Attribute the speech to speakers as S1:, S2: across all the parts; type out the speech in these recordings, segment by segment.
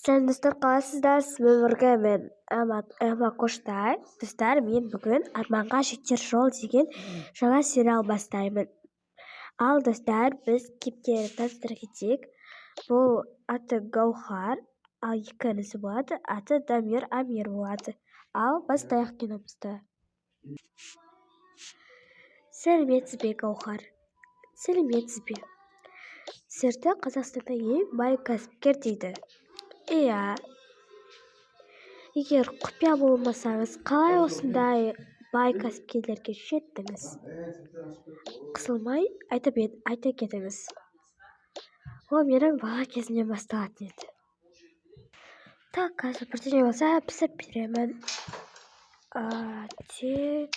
S1: Сәлем, достар, қалайсыздар? Сізбен бірге мен Эмма Коштай. Достар, мен бүгін «Арманға жетер жол» деген жаңа сериал бастаймын. Ал, достар, біз кейіпкерді таныстыра кетейік. Бұл аты Гаухар, ал екі інісі болады, аты Дамир, Амир болады. Ал бастайық киномызды. Сәлеметсіз бе, Гаухар? Сәлеметсіз бе? Сіздерді Қазақстанда ең бай кәсіпкер дейді. Иә. Егер құпия болмасаңыз, қалай осындай бай кәсіпкерлерге жеттіңіз? Қысылмай айта кетіңіз. Ол менің бала кезімнен басталатын еді. Так, қазір бірдеңе болса пісіріп беремін. Тек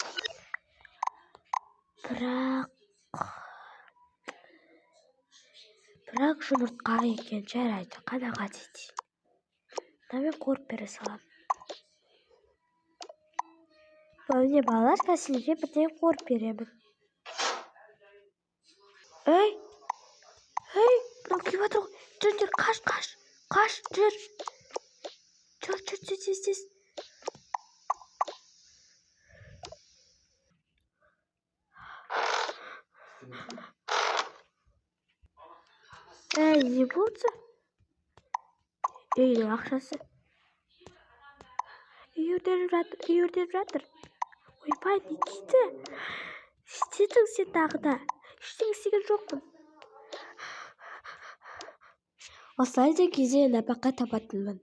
S1: бірақ жұмыртқа екен, жарайды, қанағат етейін. Мына қуырып бере саламын. Міне, балалар, қазір сендерге бірдеңе қуырып беремін. Ей, ей, мынау келіп жатыр ғой. Жүріңдер, қаш, қаш, қаш, жүр. Жүр, жүр, жүр, тез, тез. Ей, не болды? Үйдің ақшасы. Үй өртеніп жатыр, үй өртеніп жатыр. Ойбай, не дейді? Істедің сен тағы да. Ештеңе істеген жоқпын. Осылай да кейде нәпақа табатынмын.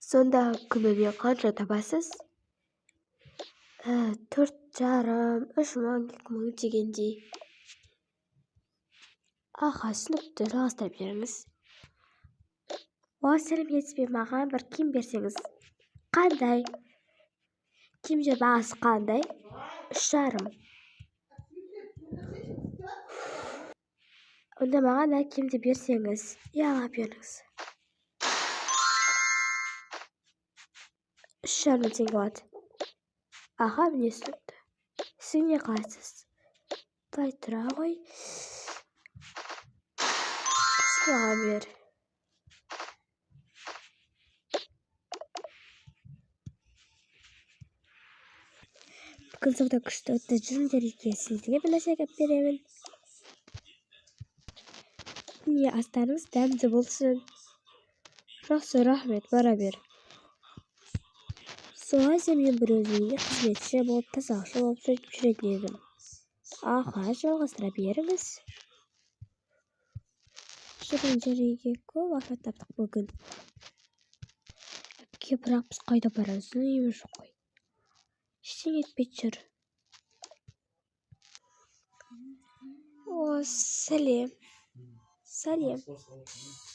S1: Сонда күніне қанша табасыз? 4,5, 3 мың, 2 мың дегендей. Аха, түсінікті, жалғастыра беріңіз. О, сәлеметсіз бе, маған бір киім берсеңіз. Қандай? Киімдер бағасы қандай? 3,5. Онда маған мына киімді берсеңіз. Иә, ала беріңіз. 3,5 теңге болады. Аха, міне, түсінікті. Сіз не қалайсыз? Былай тұра ғой. Сіз маған бер. Бүгін сауда күшті өтті. Жүріңдер үйге, сіздерге бір нәрсе әкеліп беремін. Міне, астарыңыз дәмді болсын. Жақсы, рахмет, бара бер. Солай да мен бір өзім үйге қызметші болып, тазалаушы болып сөйтіп жүретін едім. Аха, жалғастыра беріңіз. Жүріңдер үйге, көп ақша таптық бүгін. Әпке, бірақ біз қайда барамыз? Біздің үйіміз жоқ қой. Ештеңе етпейді, жүр. О, сәлем. Сәлем.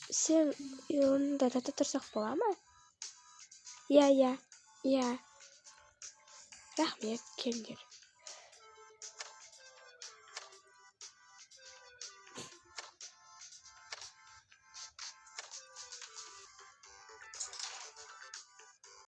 S1: Сен орныңда жата тұрсақ бола ма? Иә, иә, иә. Рахмет, келіңдер.